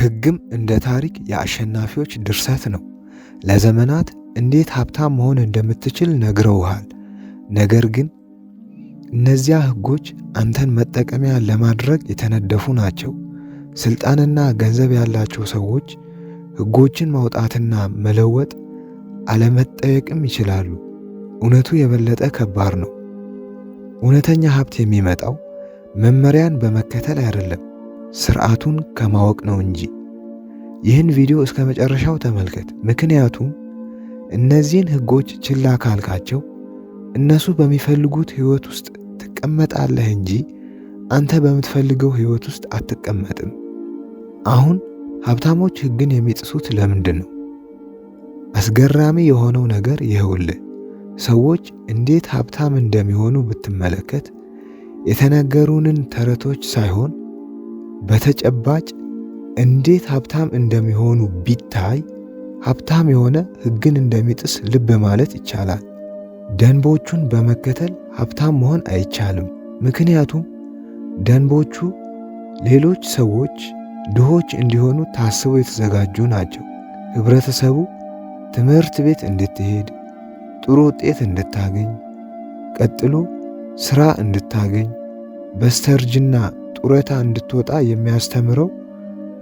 ሕግም እንደ ታሪክ የአሸናፊዎች ድርሰት ነው። ለዘመናት እንዴት ሀብታም መሆን እንደምትችል ነግረውሃል። ነገር ግን እነዚያ ሕጎች አንተን መጠቀሚያ ለማድረግ የተነደፉ ናቸው። ስልጣንና ገንዘብ ያላቸው ሰዎች ሕጎችን ማውጣትና መለወጥ አለመጠየቅም ይችላሉ። እውነቱ የበለጠ ከባድ ነው። እውነተኛ ሀብት የሚመጣው መመሪያን በመከተል አይደለም፣ ስርዓቱን ከማወቅ ነው እንጂ። ይህን ቪዲዮ እስከ መጨረሻው ተመልከት፣ ምክንያቱም እነዚህን ሕጎች ችላ ካልካቸው እነሱ በሚፈልጉት ሕይወት ውስጥ ትቀመጣለህ እንጂ አንተ በምትፈልገው ሕይወት ውስጥ አትቀመጥም። አሁን ሀብታሞች ሕግን የሚጥሱት ለምንድን ነው? አስገራሚ የሆነው ነገር ይኸውልህ፣ ሰዎች እንዴት ሀብታም እንደሚሆኑ ብትመለከት የተነገሩንን ተረቶች ሳይሆን በተጨባጭ እንዴት ሀብታም እንደሚሆኑ ቢታይ ሀብታም የሆነ ሕግን እንደሚጥስ ልብ ማለት ይቻላል። ደንቦቹን በመከተል ሀብታም መሆን አይቻልም። ምክንያቱም ደንቦቹ ሌሎች ሰዎች ድሆች እንዲሆኑ ታስበው የተዘጋጁ ናቸው። ህብረተሰቡ ትምህርት ቤት እንድትሄድ፣ ጥሩ ውጤት እንድታገኝ፣ ቀጥሎ ስራ እንድታገኝ፣ በስተርጅና ጡረታ እንድትወጣ የሚያስተምረው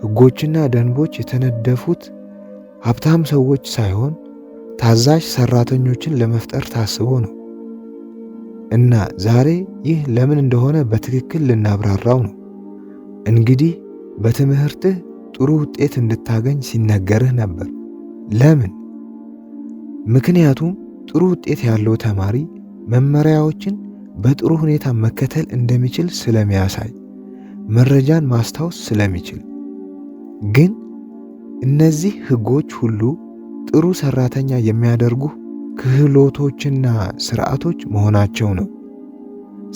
ሕጎችና ደንቦች የተነደፉት ሀብታም ሰዎች ሳይሆን ታዛዥ ሰራተኞችን ለመፍጠር ታስቦ ነው። እና ዛሬ ይህ ለምን እንደሆነ በትክክል ልናብራራው ነው። እንግዲህ በትምህርትህ ጥሩ ውጤት እንድታገኝ ሲነገርህ ነበር። ለምን? ምክንያቱም ጥሩ ውጤት ያለው ተማሪ መመሪያዎችን በጥሩ ሁኔታ መከተል እንደሚችል ስለሚያሳይ፣ መረጃን ማስታወስ ስለሚችል። ግን እነዚህ ሕጎች ሁሉ ጥሩ ሰራተኛ የሚያደርጉ ክህሎቶችና ስርዓቶች መሆናቸው ነው።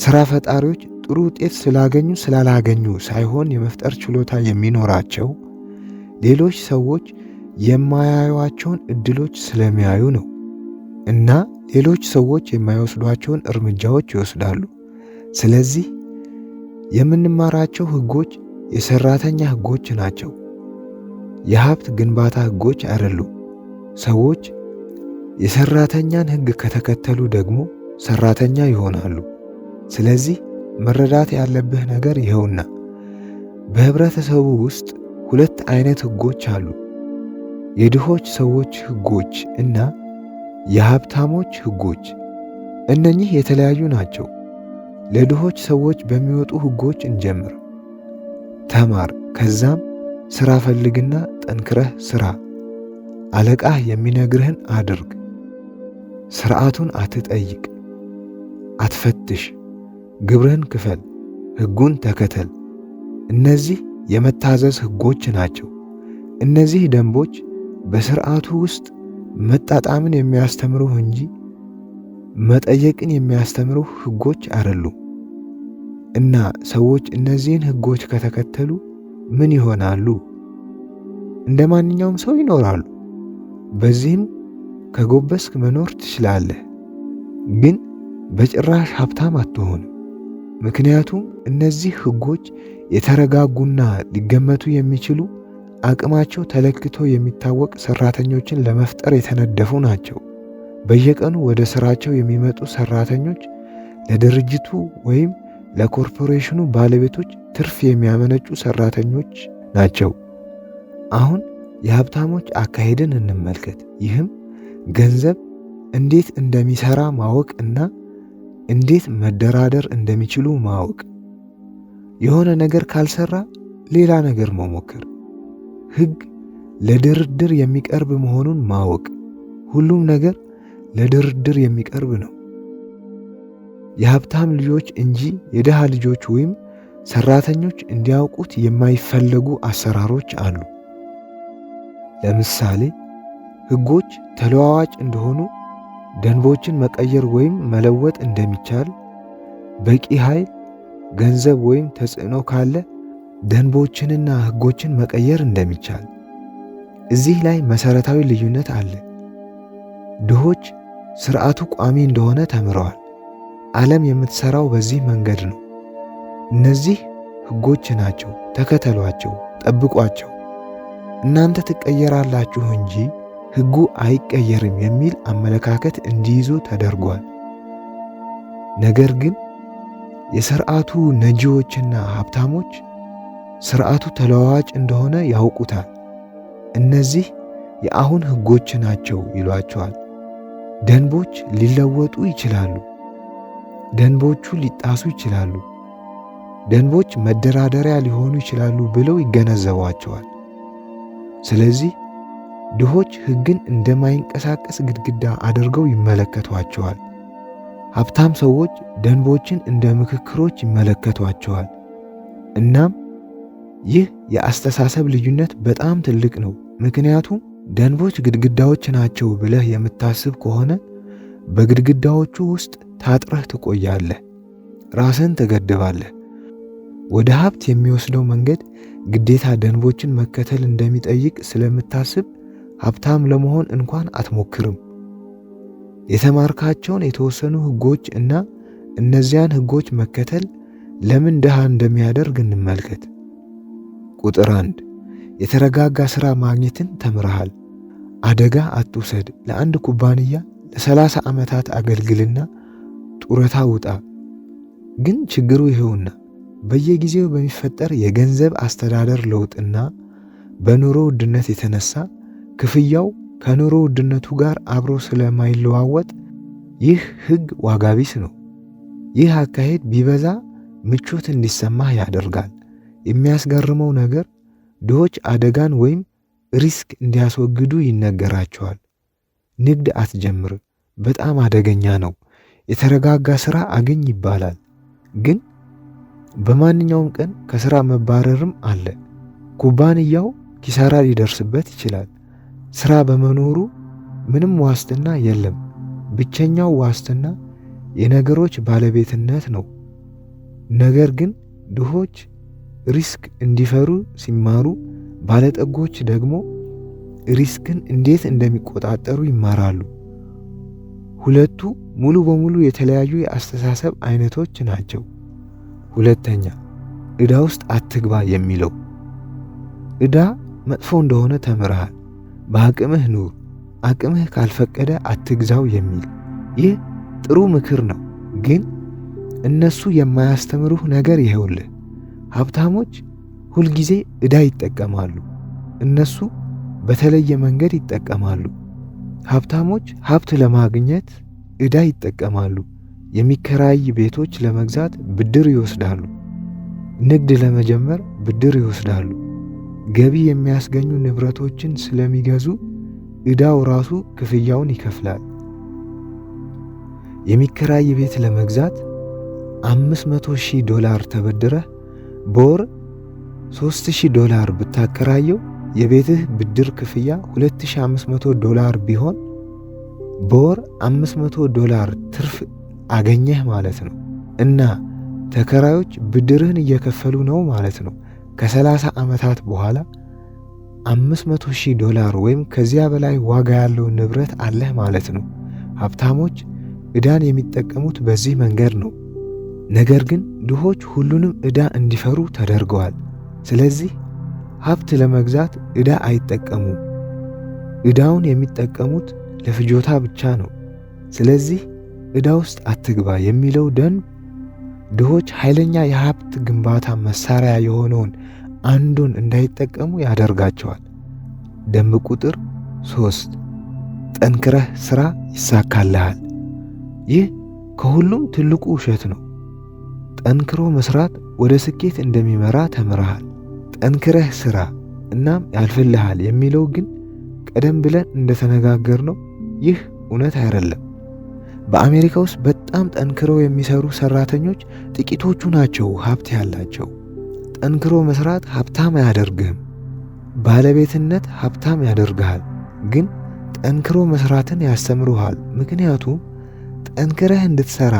ስራ ፈጣሪዎች ጥሩ ውጤት ስላገኙ ስላላገኙ ሳይሆን የመፍጠር ችሎታ የሚኖራቸው ሌሎች ሰዎች የማያዩዋቸውን እድሎች ስለሚያዩ ነው። እና ሌሎች ሰዎች የማይወስዷቸውን እርምጃዎች ይወስዳሉ። ስለዚህ የምንማራቸው ሕጎች የሰራተኛ ሕጎች ናቸው፣ የሀብት ግንባታ ሕጎች አይደሉም። ሰዎች የሰራተኛን ሕግ ከተከተሉ ደግሞ ሰራተኛ ይሆናሉ። ስለዚህ መረዳት ያለብህ ነገር ይኸውና፣ በህብረተሰቡ ውስጥ ሁለት አይነት ሕጎች አሉ። የድሆች ሰዎች ሕጎች እና የሀብታሞች ሕጎች። እነኚህ የተለያዩ ናቸው። ለድሆች ሰዎች በሚወጡ ሕጎች እንጀምር። ተማር፣ ከዛም ስራ ፈልግና ጠንክረህ ስራ። አለቃህ የሚነግርህን አድርግ። ስርዓቱን አትጠይቅ፣ አትፈትሽ። ግብርህን ክፈል፣ ሕጉን ተከተል። እነዚህ የመታዘዝ ሕጎች ናቸው። እነዚህ ደንቦች በስርዓቱ ውስጥ መጣጣምን የሚያስተምሩህ እንጂ መጠየቅን የሚያስተምሩህ ሕጎች አይደሉም። እና ሰዎች እነዚህን ሕጎች ከተከተሉ ምን ይሆናሉ? እንደ ማንኛውም ሰው ይኖራሉ። በዚህም ከጎበስክ መኖር ትችላለህ፣ ግን በጭራሽ ሀብታም አትሆንም። ምክንያቱም እነዚህ ሕጎች የተረጋጉና ሊገመቱ የሚችሉ አቅማቸው ተለክቶ የሚታወቅ ሰራተኞችን ለመፍጠር የተነደፉ ናቸው። በየቀኑ ወደ ስራቸው የሚመጡ ሰራተኞች ለድርጅቱ ወይም ለኮርፖሬሽኑ ባለቤቶች ትርፍ የሚያመነጩ ሰራተኞች ናቸው። አሁን የሀብታሞች አካሄድን እንመልከት። ይህም ገንዘብ እንዴት እንደሚሰራ ማወቅ እና እንዴት መደራደር እንደሚችሉ ማወቅ። የሆነ ነገር ካልሰራ ሌላ ነገር መሞከር። ሕግ ለድርድር የሚቀርብ መሆኑን ማወቅ። ሁሉም ነገር ለድርድር የሚቀርብ ነው። የሀብታም ልጆች እንጂ የድሃ ልጆች ወይም ሰራተኞች እንዲያውቁት የማይፈለጉ አሰራሮች አሉ። ለምሳሌ ሕጎች ተለዋዋጭ እንደሆኑ፣ ደንቦችን መቀየር ወይም መለወጥ እንደሚቻል፣ በቂ ኃይል፣ ገንዘብ ወይም ተጽዕኖ ካለ ደንቦችንና ሕጎችን መቀየር እንደሚቻል። እዚህ ላይ መሰረታዊ ልዩነት አለ። ድሆች ስርዓቱ ቋሚ እንደሆነ ተምረዋል። ዓለም የምትሰራው በዚህ መንገድ ነው። እነዚህ ሕጎች ናቸው፣ ተከተሏቸው፣ ጠብቋቸው። እናንተ ትቀየራላችሁ እንጂ ሕጉ አይቀየርም የሚል አመለካከት እንዲይዙ ተደርጓል። ነገር ግን የስርዓቱ ነጂዎችና ሀብታሞች ስርዓቱ ተለዋዋጭ እንደሆነ ያውቁታል። እነዚህ የአሁን ሕጎች ናቸው ይሏቸዋል። ደንቦች ሊለወጡ ይችላሉ። ደንቦቹ ሊጣሱ ይችላሉ። ደንቦች መደራደሪያ ሊሆኑ ይችላሉ ብለው ይገነዘቧቸዋል። ስለዚህ ድሆች ሕግን እንደማይንቀሳቀስ ግድግዳ አድርገው ይመለከቷቸዋል። ሀብታም ሰዎች ደንቦችን እንደ ምክክሮች ይመለከቷቸዋል። እናም ይህ የአስተሳሰብ ልዩነት በጣም ትልቅ ነው። ምክንያቱም ደንቦች ግድግዳዎች ናቸው ብለህ የምታስብ ከሆነ በግድግዳዎቹ ውስጥ ታጥረህ ትቆያለህ፣ ራስህን ትገድባለህ። ወደ ሀብት የሚወስደው መንገድ ግዴታ ደንቦችን መከተል እንደሚጠይቅ ስለምታስብ ሀብታም ለመሆን እንኳን አትሞክርም። የተማርካቸውን የተወሰኑ ሕጎች እና እነዚያን ሕጎች መከተል ለምን ድሃ እንደሚያደርግ እንመልከት። ቁጥር 1፣ የተረጋጋ ሥራ ማግኘትን ተምረሃል። አደጋ አትውሰድ። ለአንድ ኩባንያ ለ30 ዓመታት አገልግልና ጡረታ ውጣ። ግን ችግሩ ይኸውና በየጊዜው በሚፈጠር የገንዘብ አስተዳደር ለውጥና በኑሮ ውድነት የተነሳ ክፍያው ከኑሮ ውድነቱ ጋር አብሮ ስለማይለዋወጥ ይህ ሕግ ዋጋ ቢስ ነው። ይህ አካሄድ ቢበዛ ምቾት እንዲሰማህ ያደርጋል። የሚያስገርመው ነገር ድሆች አደጋን ወይም risk እንዲያስወግዱ ይነገራቸዋል። ንግድ አትጀምር፣ በጣም አደገኛ ነው፣ የተረጋጋ ስራ አግኝ ይባላል። ግን በማንኛውም ቀን ከስራ መባረርም አለ። ኩባንያው ኪሳራ ሊደርስበት ይችላል። ስራ በመኖሩ ምንም ዋስትና የለም። ብቸኛው ዋስትና የነገሮች ባለቤትነት ነው። ነገር ግን ድሆች risk እንዲፈሩ ሲማሩ፣ ባለጠጎች ደግሞ risk ን እንዴት እንደሚቆጣጠሩ ይማራሉ። ሁለቱ ሙሉ በሙሉ የተለያዩ የአስተሳሰብ አይነቶች ናቸው። ሁለተኛ፣ ዕዳ ውስጥ አትግባ የሚለው። ዕዳ መጥፎ እንደሆነ ተምረሃል። በአቅምህ ኑር፣ አቅምህ ካልፈቀደ አትግዛው የሚል ይህ ጥሩ ምክር ነው። ግን እነሱ የማያስተምሩህ ነገር ይኸውልህ፣ ሀብታሞች ሁልጊዜ ዕዳ ይጠቀማሉ። እነሱ በተለየ መንገድ ይጠቀማሉ። ሀብታሞች ሀብት ለማግኘት ዕዳ ይጠቀማሉ። የሚከራይ ቤቶች ለመግዛት ብድር ይወስዳሉ። ንግድ ለመጀመር ብድር ይወስዳሉ። ገቢ የሚያስገኙ ንብረቶችን ስለሚገዙ ዕዳው ራሱ ክፍያውን ይከፍላል። የሚከራይ ቤት ለመግዛት $500,000 ተበድረህ በወር $3,000 ብታከራየው የቤትህ ብድር ክፍያ $2,500 ቢሆን በወር $500 ትርፍ አገኘህ ማለት ነው። እና ተከራዮች ብድርህን እየከፈሉ ነው ማለት ነው። ከ30 ዓመታት በኋላ $500,000 ወይም ከዚያ በላይ ዋጋ ያለው ንብረት አለህ ማለት ነው። ሀብታሞች ዕዳን የሚጠቀሙት በዚህ መንገድ ነው። ነገር ግን ድሆች ሁሉንም ዕዳ እንዲፈሩ ተደርገዋል። ስለዚህ ሀብት ለመግዛት ዕዳ አይጠቀሙም። ዕዳውን የሚጠቀሙት ለፍጆታ ብቻ ነው። ስለዚህ ዕዳ ውስጥ አትግባ የሚለው ደንብ ድሆች ኃይለኛ የሀብት ግንባታ መሳሪያ የሆነውን አንዱን እንዳይጠቀሙ ያደርጋቸዋል። ደንብ ቁጥር 3፣ ጠንክረህ ስራ ይሳካልሃል። ይህ ከሁሉም ትልቁ ውሸት ነው። ጠንክሮ መስራት ወደ ስኬት እንደሚመራ ተምረሃል። ጠንክረህ ስራ እናም ያልፍልሃል የሚለው ግን ቀደም ብለን እንደተነጋገርነው ይህ እውነት አይደለም። በአሜሪካ ውስጥ በጣም ጠንክረው የሚሰሩ ሰራተኞች ጥቂቶቹ ናቸው ሀብት ያላቸው። ጠንክሮ መስራት ሀብታም አያደርግህም። ባለቤትነት ሀብታም ያደርግሃል። ግን ጠንክሮ መስራትን ያስተምሩሃል። ምክንያቱም ጠንክረህ እንድትሰራ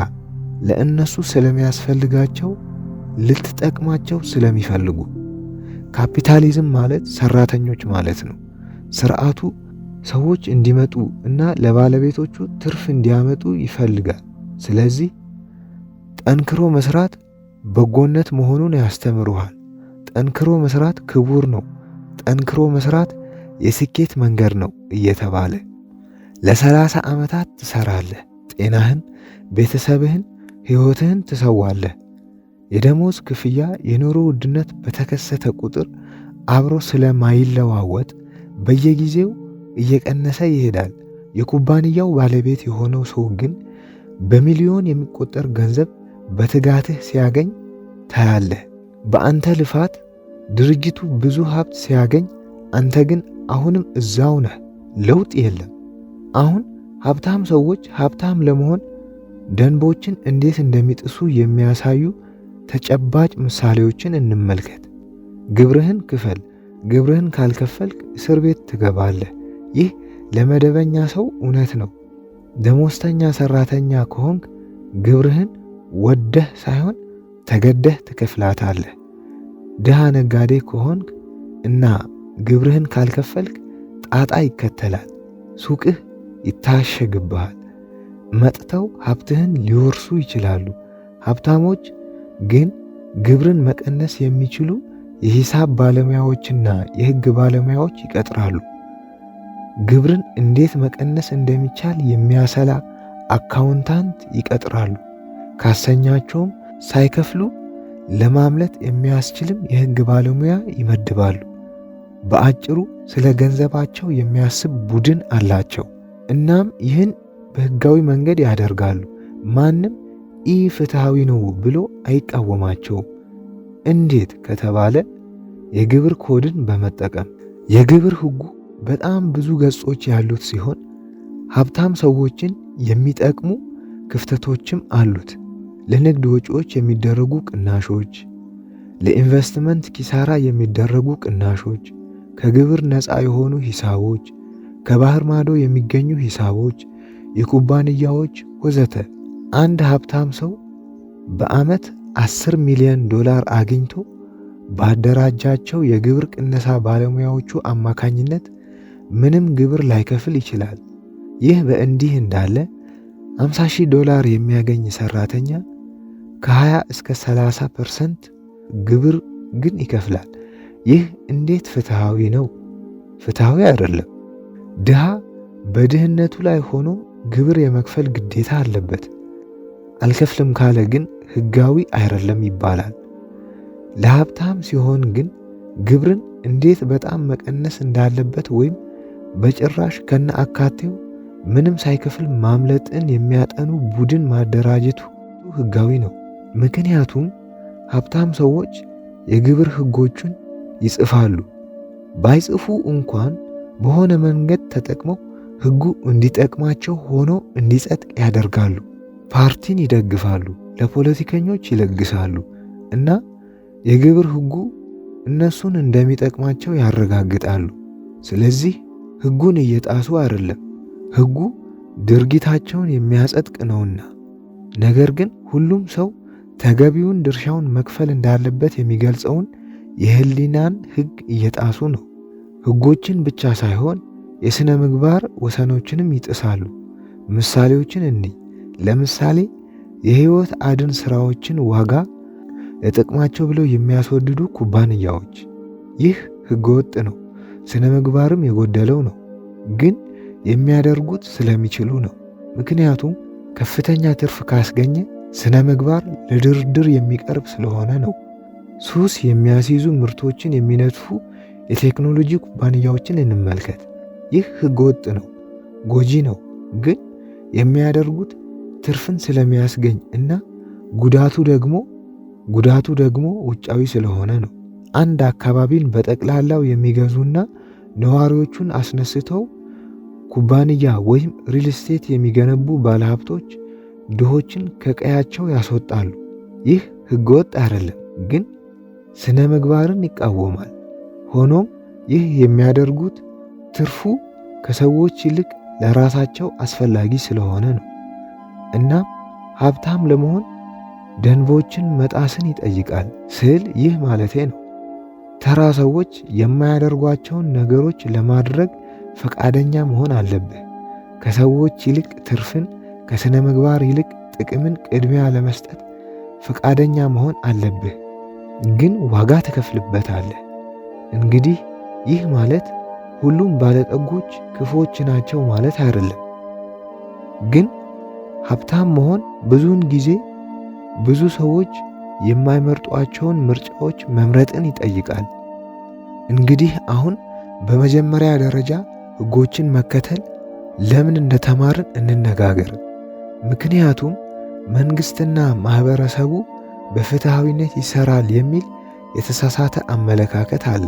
ለእነሱ ስለሚያስፈልጋቸው፣ ልትጠቅማቸው ስለሚፈልጉ። ካፒታሊዝም ማለት ሰራተኞች ማለት ነው። ስርዓቱ ሰዎች እንዲመጡ እና ለባለቤቶቹ ትርፍ እንዲያመጡ ይፈልጋል። ስለዚህ ጠንክሮ መስራት በጎነት መሆኑን ያስተምሩሃል። ጠንክሮ መስራት ክቡር ነው። ጠንክሮ መስራት የስኬት መንገድ ነው እየተባለ ለ30 ዓመታት ትሰራለህ። ጤናህን፣ ቤተሰብህን፣ ሕይወትህን ትሰዋለህ። የደሞዝ ክፍያ የኑሮ ውድነት በተከሰተ ቁጥር አብሮ ስለማይለዋወጥ በየጊዜው እየቀነሰ ይሄዳል። የኩባንያው ባለቤት የሆነው ሰው ግን በሚሊዮን የሚቆጠር ገንዘብ በትጋትህ ሲያገኝ ታያለህ። በአንተ ልፋት ድርጅቱ ብዙ ሀብት ሲያገኝ፣ አንተ ግን አሁንም እዛው ነህ። ለውጥ የለም። አሁን ሀብታም ሰዎች ሀብታም ለመሆን ደንቦችን እንዴት እንደሚጥሱ የሚያሳዩ ተጨባጭ ምሳሌዎችን እንመልከት። ግብርህን ክፈል። ግብርህን ካልከፈልክ እስር ቤት ትገባለህ። ይህ ለመደበኛ ሰው እውነት ነው። ደሞዝተኛ ሰራተኛ ከሆንክ ግብርህን ወደህ ሳይሆን ተገደህ ትከፍላታለህ። ድሃ ነጋዴ ከሆንክ እና ግብርህን ካልከፈልክ ጣጣ ይከተላል። ሱቅህ ይታሸግብሃል። መጥተው ሀብትህን ሊወርሱ ይችላሉ። ሀብታሞች ግን ግብርን መቀነስ የሚችሉ የሂሳብ ባለሙያዎችና የሕግ ባለሙያዎች ይቀጥራሉ። ግብርን እንዴት መቀነስ እንደሚቻል የሚያሰላ accountant ይቀጥራሉ። ካሰኛቸውም ሳይከፍሉ ለማምለጥ የሚያስችልም የሕግ ባለሙያ ይመድባሉ። በአጭሩ ስለ ገንዘባቸው የሚያስብ ቡድን አላቸው። እናም ይህን በሕጋዊ መንገድ ያደርጋሉ። ማንም ኢ ፍትሐዊ ነው ብሎ አይቃወማቸውም። እንዴት ከተባለ የግብር ኮድን በመጠቀም። የግብር ሕጉ በጣም ብዙ ገጾች ያሉት ሲሆን ሀብታም ሰዎችን የሚጠቅሙ ክፍተቶችም አሉት። ለንግድ ወጪዎች የሚደረጉ ቅናሾች፣ ለኢንቨስትመንት ኪሳራ የሚደረጉ ቅናሾች፣ ከግብር ነፃ የሆኑ ሂሳቦች፣ ከባህር ማዶ የሚገኙ ሂሳቦች፣ የኩባንያዎች ወዘተ። አንድ ሀብታም ሰው በዓመት 10 ሚሊዮን ዶላር አግኝቶ ባደራጃቸው የግብር ቅነሳ ባለሙያዎቹ አማካኝነት ምንም ግብር ላይከፍል ይችላል። ይህ በእንዲህ እንዳለ 50 ሺህ ዶላር የሚያገኝ ሰራተኛ ከ20 እስከ 30% ግብር ግን ይከፍላል። ይህ እንዴት ፍትሃዊ ነው? ፍትሃዊ አይደለም። ድሃ በድህነቱ ላይ ሆኖ ግብር የመክፈል ግዴታ አለበት። አልከፍልም ካለ ግን ህጋዊ አይደለም ይባላል። ለሀብታም ሲሆን ግን ግብርን እንዴት በጣም መቀነስ እንዳለበት ወይም በጭራሽ ከነ አካቴው ምንም ሳይከፍል ማምለጥን የሚያጠኑ ቡድን ማደራጀቱ ህጋዊ ነው። ምክንያቱም ሀብታም ሰዎች የግብር ህጎቹን ይጽፋሉ። ባይጽፉ እንኳን በሆነ መንገድ ተጠቅመው ህጉ እንዲጠቅማቸው ሆኖ እንዲጸድቅ ያደርጋሉ። ፓርቲን ይደግፋሉ፣ ለፖለቲከኞች ይለግሳሉ እና የግብር ህጉ እነሱን እንደሚጠቅማቸው ያረጋግጣሉ። ስለዚህ ህጉን እየጣሱ አይደለም፣ ህጉ ድርጊታቸውን የሚያጸድቅ ነውና። ነገር ግን ሁሉም ሰው ተገቢውን ድርሻውን መክፈል እንዳለበት የሚገልጸውን የህሊናን ህግ እየጣሱ ነው። ህጎችን ብቻ ሳይሆን የሥነ ምግባር ወሰኖችንም ይጥሳሉ። ምሳሌዎችን እንይ። ለምሳሌ የህይወት አድን ስራዎችን ዋጋ ለጥቅማቸው ብለው የሚያስወድዱ ኩባንያዎች። ይህ ህገወጥ ነው፣ ስነ ምግባርም የጎደለው ነው። ግን የሚያደርጉት ስለሚችሉ ነው። ምክንያቱም ከፍተኛ ትርፍ ካስገኘ ስነ ምግባር ለድርድር የሚቀርብ ስለሆነ ነው። ሱስ የሚያስይዙ ምርቶችን የሚነድፉ የቴክኖሎጂ ኩባንያዎችን እንመልከት። ይህ ህገወጥ ነው፣ ጎጂ ነው። ግን የሚያደርጉት ትርፍን ስለሚያስገኝ እና ጉዳቱ ደግሞ ጉዳቱ ደግሞ ውጫዊ ስለሆነ ነው። አንድ አካባቢን በጠቅላላው የሚገዙና ነዋሪዎቹን አስነስተው ኩባንያ ወይም ሪል ስቴት የሚገነቡ ባለሀብቶች ድሆችን ከቀያቸው ያስወጣሉ። ይህ ህገወጥ አይደለም፣ ግን ስነ ምግባርን ይቃወማል። ሆኖም ይህ የሚያደርጉት ትርፉ ከሰዎች ይልቅ ለራሳቸው አስፈላጊ ስለሆነ ነው። እናም ሀብታም ለመሆን ደንቦችን መጣስን ይጠይቃል ስል ይህ ማለቴ ነው። ተራ ሰዎች የማያደርጓቸውን ነገሮች ለማድረግ ፈቃደኛ መሆን አለብህ። ከሰዎች ይልቅ ትርፍን፣ ከስነ ምግባር ይልቅ ጥቅምን ቅድሚያ ለመስጠት ፈቃደኛ መሆን አለብህ። ግን ዋጋ ትከፍልበታለህ። እንግዲህ ይህ ማለት ሁሉም ባለጠጎች ክፉዎች ናቸው ማለት አይደለም። ግን ሀብታም መሆን ብዙውን ጊዜ ብዙ ሰዎች የማይመርጧቸውን ምርጫዎች መምረጥን ይጠይቃል። እንግዲህ አሁን በመጀመሪያ ደረጃ ሕጎችን መከተል ለምን እንደተማርን እንነጋገር። ምክንያቱም መንግስትና ማህበረሰቡ በፍትሃዊነት ይሰራል የሚል የተሳሳተ አመለካከት አለ።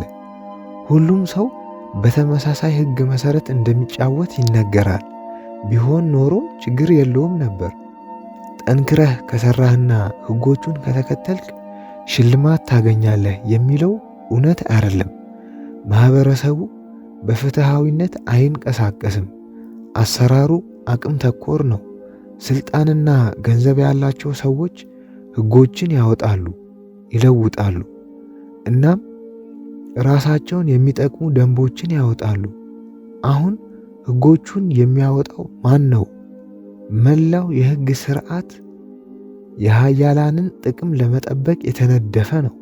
ሁሉም ሰው በተመሳሳይ ሕግ መሰረት እንደሚጫወት ይነገራል። ቢሆን ኖሮ ችግር የለውም ነበር። ጠንክረህ ከሰራህና ሕጎቹን ከተከተልክ ሽልማት ታገኛለህ የሚለው እውነት አይደለም። ማህበረሰቡ በፍትሃዊነት አይንቀሳቀስም። አሰራሩ አቅም ተኮር ነው። ስልጣንና ገንዘብ ያላቸው ሰዎች ሕጎችን ያወጣሉ፣ ይለውጣሉ፣ እናም ራሳቸውን የሚጠቅሙ ደንቦችን ያወጣሉ። አሁን ሕጎቹን የሚያወጣው ማን ነው? መላው የሕግ ስርዓት የሃያላንን ጥቅም ለመጠበቅ የተነደፈ ነው።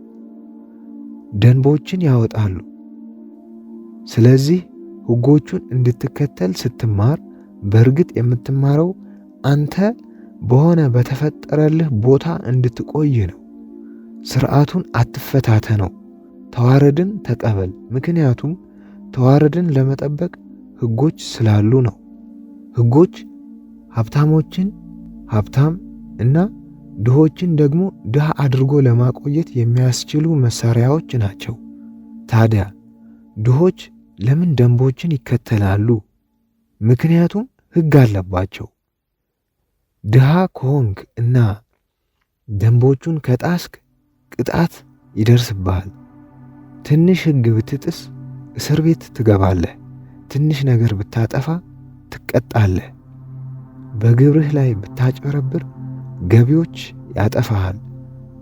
ደንቦችን ያወጣሉ። ስለዚህ ሕጎቹን እንድትከተል ስትማር በእርግጥ የምትማረው አንተ በሆነ በተፈጠረልህ ቦታ እንድትቆይ ነው። ስርዓቱን አትፈታተነው። ተዋረድን ተቀበል፣ ምክንያቱም ተዋረድን ለመጠበቅ ሕጎች ስላሉ ነው። ሕጎች ሀብታሞችን ሀብታም እና ድሆችን ደግሞ ድሃ አድርጎ ለማቆየት የሚያስችሉ መሳሪያዎች ናቸው። ታዲያ ድሆች ለምን ደንቦችን ይከተላሉ? ምክንያቱም ሕግ አለባቸው። ድሃ ከሆንክ እና ደንቦቹን ከጣስክ ቅጣት ይደርስብሃል። ትንሽ ሕግ ብትጥስ እስር ቤት ትገባለህ። ትንሽ ነገር ብታጠፋ ትቀጣለህ። በግብርህ ላይ ብታጭበረብር ገቢዎች ያጠፋሃል።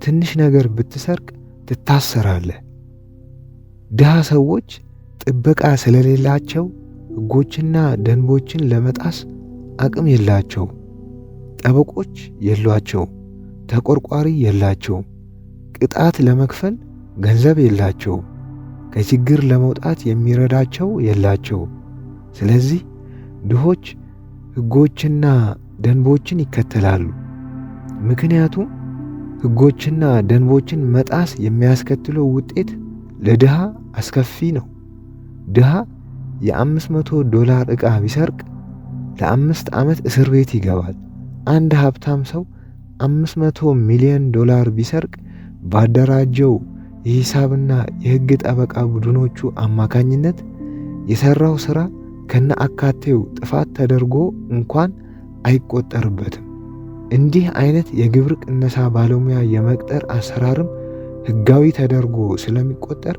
ትንሽ ነገር ብትሰርቅ ትታሰራለህ። ድሃ ሰዎች ጥበቃ ስለሌላቸው ሕጎችና ደንቦችን ለመጣስ አቅም የላቸውም። ጠበቆች የሏቸውም። ተቆርቋሪ የላቸውም። ቅጣት ለመክፈል ገንዘብ የላቸውም። ከችግር ለመውጣት የሚረዳቸው የላቸውም። ስለዚህ ድሆች ሕጎችና ደንቦችን ይከተላሉ። ምክንያቱም ሕጎችና ደንቦችን መጣስ የሚያስከትለው ውጤት ለድሃ አስከፊ ነው። ድሃ የ500 ዶላር ዕቃ ቢሰርቅ ለ5 ዓመት እስር ቤት ይገባል። አንድ ሀብታም ሰው 500 ሚሊዮን ዶላር ቢሰርቅ ባደራጀው የሂሳብና የሕግ ጠበቃ ቡድኖቹ አማካኝነት የሰራው ሥራ ከነ አካቴው ጥፋት ተደርጎ እንኳን አይቆጠርበትም። እንዲህ አይነት የግብር ቅነሳ ባለሙያ የመቅጠር አሰራርም ሕጋዊ ተደርጎ ስለሚቆጠር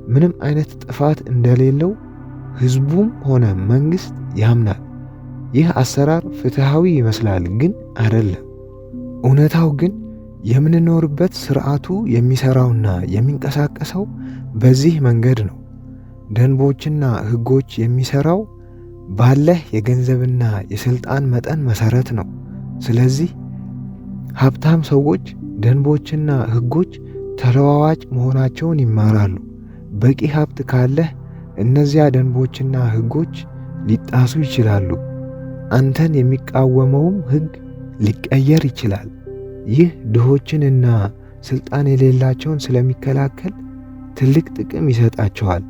ምንም አይነት ጥፋት እንደሌለው ሕዝቡም ሆነ መንግስት ያምናል። ይህ አሰራር ፍትሃዊ ይመስላል፣ ግን አይደለም። እውነታው ግን የምንኖርበት ስርዓቱ የሚሰራውና የሚንቀሳቀሰው በዚህ መንገድ ነው። ደንቦችና ሕጎች የሚሰራው ባለህ የገንዘብና የስልጣን መጠን መሰረት ነው። ስለዚህ ሀብታም ሰዎች ደንቦችና ሕጎች ተለዋዋጭ መሆናቸውን ይማራሉ። በቂ ሀብት ካለህ እነዚያ ደንቦችና ሕጎች ሊጣሱ ይችላሉ። አንተን የሚቃወመውም ሕግ ሊቀየር ይችላል። ይህ ድሆችንና ስልጣን የሌላቸውን ስለሚከላከል ትልቅ ጥቅም ይሰጣቸዋል።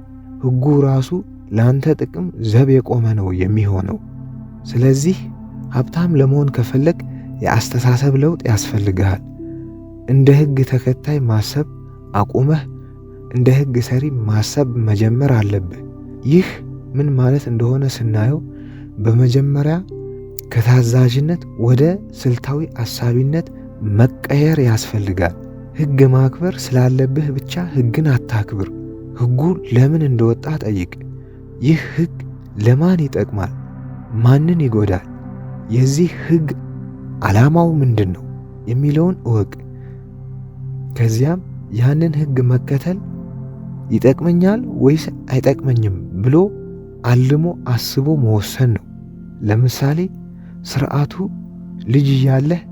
ሕጉ ራሱ ለአንተ ጥቅም ዘብ የቆመ ነው የሚሆነው። ስለዚህ ሀብታም ለመሆን ከፈለግ የአስተሳሰብ ለውጥ ያስፈልግሃል። እንደ ሕግ ተከታይ ማሰብ አቁመህ እንደ ሕግ ሰሪ ማሰብ መጀመር አለብህ። ይህ ምን ማለት እንደሆነ ስናየው በመጀመሪያ ከታዛዥነት ወደ ስልታዊ አሳቢነት መቀየር ያስፈልጋል። ሕግ ማክበር ስላለብህ ብቻ ሕግን አታክብር። ሕጉ ለምን እንደወጣ ጠይቅ። ይህ ሕግ ለማን ይጠቅማል? ማንን ይጎዳል? የዚህ ሕግ ዓላማው ምንድን ነው የሚለውን እወቅ። ከዚያም ያንን ሕግ መከተል ይጠቅመኛል ወይስ አይጠቅመኝም ብሎ አልሞ አስቦ መወሰን ነው። ለምሳሌ ስርዓቱ ልጅ እያለህ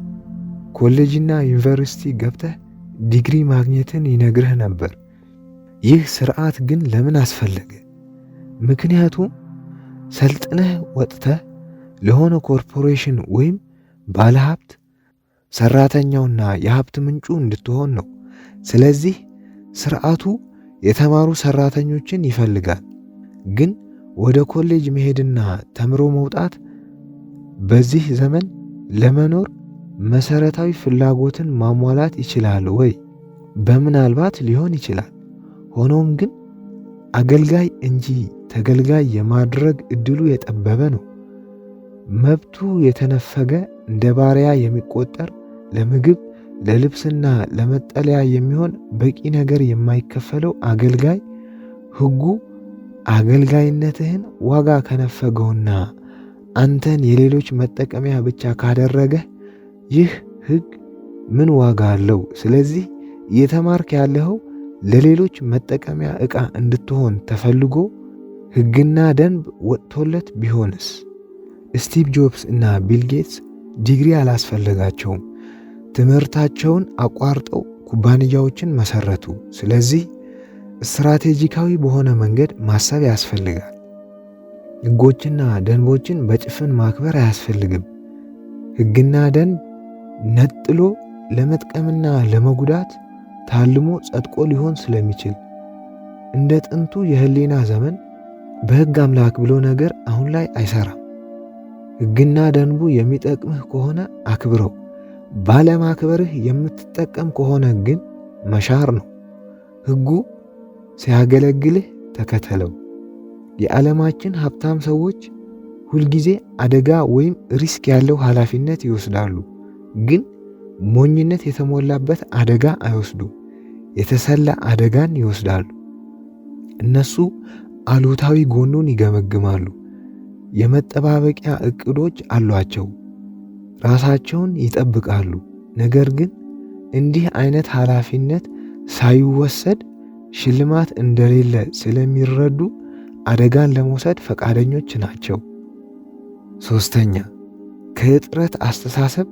ኮሌጅና ዩኒቨርሲቲ ገብተህ ዲግሪ ማግኘትን ይነግርህ ነበር። ይህ ስርዓት ግን ለምን አስፈለገ? ምክንያቱም ሰልጥነህ ወጥተህ ለሆነ ኮርፖሬሽን ወይም ባለሀብት ሰራተኛውና የሀብት ምንጩ እንድትሆን ነው። ስለዚህ ስርዓቱ የተማሩ ሰራተኞችን ይፈልጋል። ግን ወደ ኮሌጅ መሄድና ተምሮ መውጣት በዚህ ዘመን ለመኖር መሰረታዊ ፍላጎትን ማሟላት ይችላል ወይ? በምናልባት ሊሆን ይችላል። ሆኖም ግን አገልጋይ እንጂ ተገልጋይ የማድረግ እድሉ የጠበበ ነው። መብቱ የተነፈገ እንደ ባሪያ የሚቆጠር፣ ለምግብ ለልብስና ለመጠለያ የሚሆን በቂ ነገር የማይከፈለው አገልጋይ፣ ሕጉ አገልጋይነትህን ዋጋ ከነፈገውና አንተን የሌሎች መጠቀሚያ ብቻ ካደረገህ ይህ ሕግ ምን ዋጋ አለው? ስለዚህ እየተማርክ ያለኸው ለሌሎች መጠቀሚያ ዕቃ እንድትሆን ተፈልጎ ሕግና ደንብ ወጥቶለት ቢሆንስ? ስቲቭ ጆብስ እና ቢል ጌትስ ዲግሪ አላስፈለጋቸውም። ትምህርታቸውን አቋርጠው ኩባንያዎችን መሰረቱ። ስለዚህ ስትራቴጂካዊ በሆነ መንገድ ማሰብ ያስፈልጋል። ሕጎችና ደንቦችን በጭፍን ማክበር አያስፈልግም። ሕግና ደንብ ነጥሎ ለመጥቀምና ለመጉዳት ታልሞ ጸድቆ ሊሆን ስለሚችል እንደ ጥንቱ የህሊና ዘመን በሕግ አምላክ ብሎ ነገር አሁን ላይ አይሰራም። ሕግና ደንቡ የሚጠቅምህ ከሆነ አክብረው፣ ባለማክበርህ የምትጠቀም ከሆነ ግን መሻር ነው። ሕጉ ሲያገለግልህ ተከተለው። የዓለማችን ሀብታም ሰዎች ሁልጊዜ አደጋ ወይም risk ያለው ኃላፊነት ይወስዳሉ፣ ግን ሞኝነት የተሞላበት አደጋ አይወስዱም። የተሰላ አደጋን ይወስዳሉ። እነሱ አሉታዊ ጎኑን ይገመግማሉ። የመጠባበቂያ እቅዶች አሏቸው። ራሳቸውን ይጠብቃሉ። ነገር ግን እንዲህ አይነት ኃላፊነት ሳይወሰድ ሽልማት እንደሌለ ስለሚረዱ አደጋን ለመውሰድ ፈቃደኞች ናቸው። ሶስተኛ፣ ከእጥረት አስተሳሰብ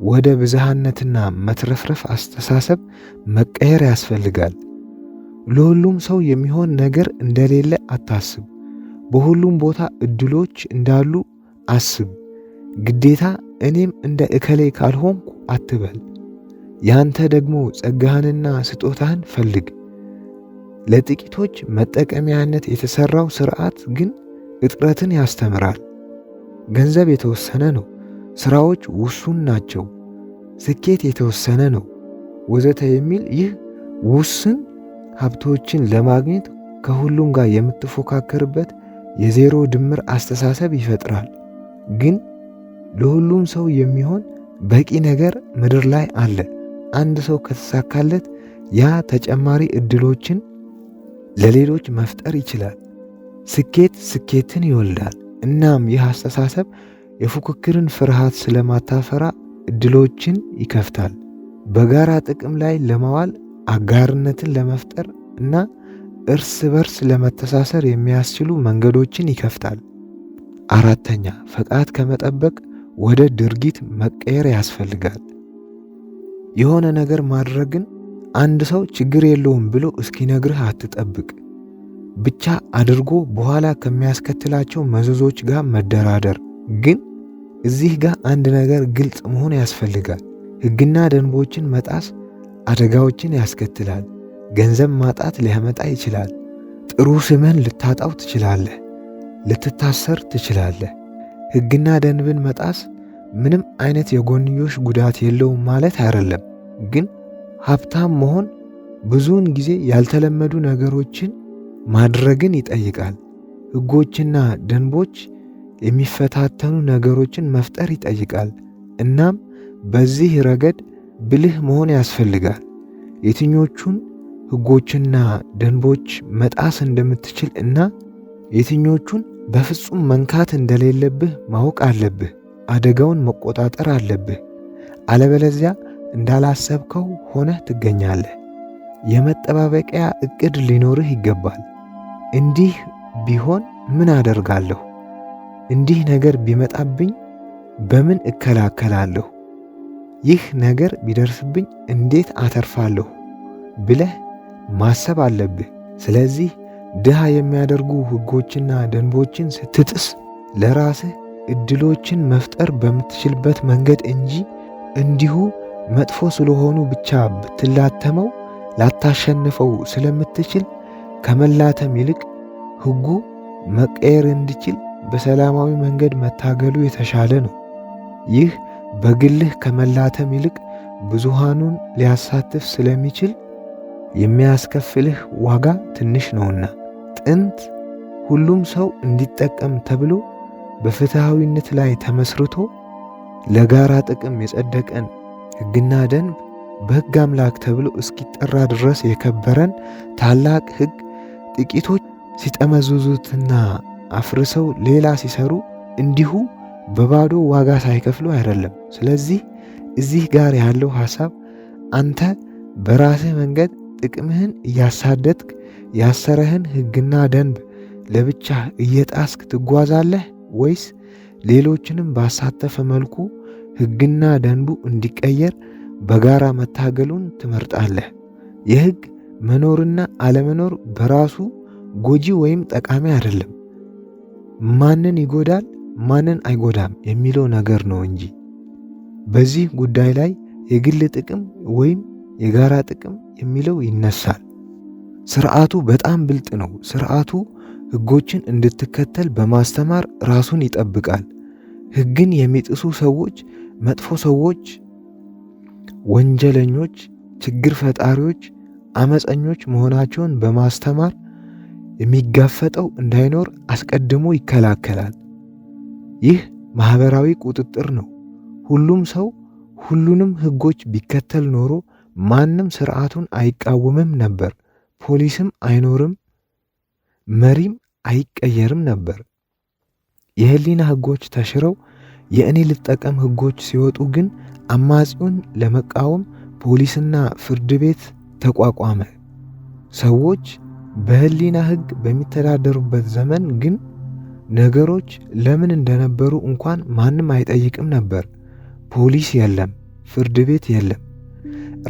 ወደ ብዝሃነትና መትረፍረፍ አስተሳሰብ መቀየር ያስፈልጋል። ለሁሉም ሰው የሚሆን ነገር እንደሌለ አታስብ። በሁሉም ቦታ እድሎች እንዳሉ አስብ። ግዴታ እኔም እንደ እከሌ ካልሆንኩ አትበል። ያንተ ደግሞ ጸጋህንና ስጦታህን ፈልግ። ለጥቂቶች መጠቀሚያነት የተሰራው ስርዓት ግን እጥረትን ያስተምራል። ገንዘብ የተወሰነ ነው፣ ስራዎች ውሱን ናቸው፣ ስኬት የተወሰነ ነው፣ ወዘተ የሚል ይህ ውስን ሀብቶችን ለማግኘት ከሁሉም ጋር የምትፎካከርበት የዜሮ ድምር አስተሳሰብ ይፈጥራል። ግን ለሁሉም ሰው የሚሆን በቂ ነገር ምድር ላይ አለ። አንድ ሰው ከተሳካለት ያ ተጨማሪ እድሎችን ለሌሎች መፍጠር ይችላል። ስኬት ስኬትን ይወልዳል። እናም ይህ አስተሳሰብ የፉክክርን ፍርሃት ስለማታፈራ እድሎችን ይከፍታል። በጋራ ጥቅም ላይ ለማዋል፣ አጋርነትን ለመፍጠር እና እርስ በርስ ለመተሳሰር የሚያስችሉ መንገዶችን ይከፍታል። አራተኛ፣ ፈቃድ ከመጠበቅ ወደ ድርጊት መቀየር ያስፈልጋል። የሆነ ነገር ማድረግን አንድ ሰው ችግር የለውም ብሎ እስኪነግርህ አትጠብቅ። ብቻ አድርጎ በኋላ ከሚያስከትላቸው መዘዞች ጋር መደራደር። ግን እዚህ ጋር አንድ ነገር ግልጽ መሆን ያስፈልጋል። ሕግና ደንቦችን መጣስ አደጋዎችን ያስከትላል። ገንዘብ ማጣት ሊያመጣ ይችላል። ጥሩ ስምህን ልታጣው ትችላለህ። ልትታሰር ትችላለህ። ሕግና ደንብን መጣስ ምንም አይነት የጎንዮሽ ጉዳት የለውም ማለት አይደለም። ግን ሀብታም መሆን ብዙውን ጊዜ ያልተለመዱ ነገሮችን ማድረግን ይጠይቃል። ሕጎችና ደንቦች የሚፈታተኑ ነገሮችን መፍጠር ይጠይቃል። እናም በዚህ ረገድ ብልህ መሆን ያስፈልጋል። የትኞቹን ሕጎችና ደንቦች መጣስ እንደምትችል እና የትኞቹን በፍጹም መንካት እንደሌለብህ ማወቅ አለብህ። አደጋውን መቆጣጠር አለብህ። አለበለዚያ እንዳላሰብከው ሆነህ ትገኛለህ። የመጠባበቂያ እቅድ ሊኖርህ ይገባል። እንዲህ ቢሆን ምን አደርጋለሁ? እንዲህ ነገር ቢመጣብኝ በምን እከላከላለሁ? ይህ ነገር ቢደርስብኝ እንዴት አተርፋለሁ? ብለህ ማሰብ አለብህ። ስለዚህ ድሃ የሚያደርጉ ሕጎችና ደንቦችን ስትጥስ ለራስህ እድሎችን መፍጠር በምትችልበት መንገድ እንጂ እንዲሁ መጥፎ ስለሆኑ ብቻ ብትላተመው ላታሸንፈው ስለምትችል ከመላተም ይልቅ ሕጉ መቀየር እንዲችል በሰላማዊ መንገድ መታገሉ የተሻለ ነው። ይህ በግልህ ከመላተም ይልቅ ብዙሃኑን ሊያሳትፍ ስለሚችል የሚያስከፍልህ ዋጋ ትንሽ ነውና። ጥንት ሁሉም ሰው እንዲጠቀም ተብሎ በፍትሃዊነት ላይ ተመስርቶ ለጋራ ጥቅም የጸደቀን ሕግና ደንብ በሕግ አምላክ ተብሎ እስኪጠራ ድረስ የከበረን ታላቅ ሕግ ጥቂቶች ሲጠመዝዙትና አፍርሰው ሌላ ሲሰሩ እንዲሁ በባዶ ዋጋ ሳይከፍሉ አይደለም። ስለዚህ እዚህ ጋር ያለው ሐሳብ አንተ በራስህ መንገድ ጥቅምህን እያሳደድክ ያሰረህን ሕግና ደንብ ለብቻህ እየጣስክ ትጓዛለህ ወይስ ሌሎችንም ባሳተፈ መልኩ ሕግና ደንቡ እንዲቀየር በጋራ መታገሉን ትመርጣለህ? የሕግ መኖርና አለመኖር በራሱ ጎጂ ወይም ጠቃሚ አይደለም። ማንን ይጎዳል፣ ማንን አይጎዳም የሚለው ነገር ነው እንጂ። በዚህ ጉዳይ ላይ የግል ጥቅም ወይም የጋራ ጥቅም የሚለው ይነሳል። ስርዓቱ በጣም ብልጥ ነው። ስርዓቱ ሕጎችን እንድትከተል በማስተማር ራሱን ይጠብቃል። ሕግን የሚጥሱ ሰዎች መጥፎ ሰዎች፣ ወንጀለኞች፣ ችግር ፈጣሪዎች፣ አመፀኞች መሆናቸውን በማስተማር የሚጋፈጠው እንዳይኖር አስቀድሞ ይከላከላል። ይህ ማህበራዊ ቁጥጥር ነው። ሁሉም ሰው ሁሉንም ሕጎች ቢከተል ኖሮ ማንም ስርዓቱን አይቃወምም ነበር፣ ፖሊስም አይኖርም፣ መሪም አይቀየርም ነበር። የህሊና ሕጎች ተሽረው የእኔ ልጠቀም ሕጎች ሲወጡ ግን አማጺውን ለመቃወም ፖሊስና ፍርድ ቤት ተቋቋመ። ሰዎች በህሊና ሕግ በሚተዳደሩበት ዘመን ግን ነገሮች ለምን እንደነበሩ እንኳን ማንም አይጠይቅም ነበር። ፖሊስ የለም፣ ፍርድ ቤት የለም።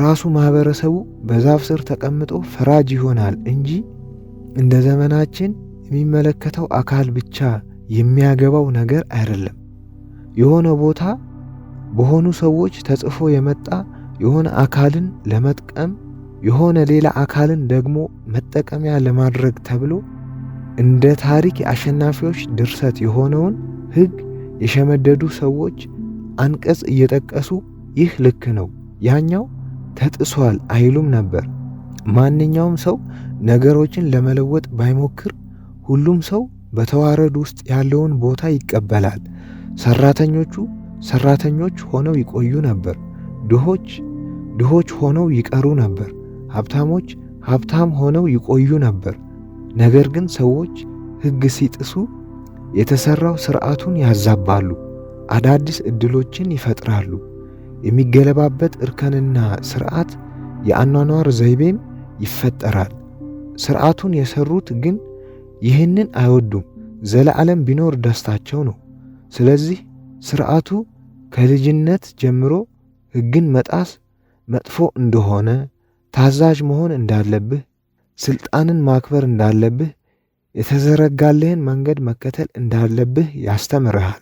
ራሱ ማህበረሰቡ በዛፍ ስር ተቀምጦ ፈራጅ ይሆናል እንጂ እንደ ዘመናችን የሚመለከተው አካል ብቻ የሚያገባው ነገር አይደለም። የሆነ ቦታ በሆኑ ሰዎች ተጽፎ የመጣ የሆነ አካልን ለመጥቀም የሆነ ሌላ አካልን ደግሞ መጠቀሚያ ለማድረግ ተብሎ እንደ ታሪክ የአሸናፊዎች ድርሰት የሆነውን ሕግ የሸመደዱ ሰዎች አንቀጽ እየጠቀሱ ይህ ልክ ነው፣ ያኛው ተጥሷል አይሉም ነበር። ማንኛውም ሰው ነገሮችን ለመለወጥ ባይሞክር ሁሉም ሰው በተዋረድ ውስጥ ያለውን ቦታ ይቀበላል። ሰራተኞቹ ሰራተኞች ሆነው ይቆዩ ነበር። ድሆች ድሆች ሆነው ይቀሩ ነበር። ሀብታሞች ሀብታም ሆነው ይቆዩ ነበር። ነገር ግን ሰዎች ሕግ ሲጥሱ የተሰራው ስርዓቱን ያዛባሉ፣ አዳዲስ እድሎችን ይፈጥራሉ። የሚገለባበት እርከንና ስርዓት የአኗኗር ዘይቤም ይፈጠራል። ስርዓቱን የሰሩት ግን ይህንን አይወዱም። ዘለዓለም ቢኖር ደስታቸው ነው። ስለዚህ ስርዓቱ ከልጅነት ጀምሮ ሕግን መጣስ መጥፎ እንደሆነ፣ ታዛዥ መሆን እንዳለብህ፣ ስልጣንን ማክበር እንዳለብህ፣ የተዘረጋልህን መንገድ መከተል እንዳለብህ ያስተምርሃል።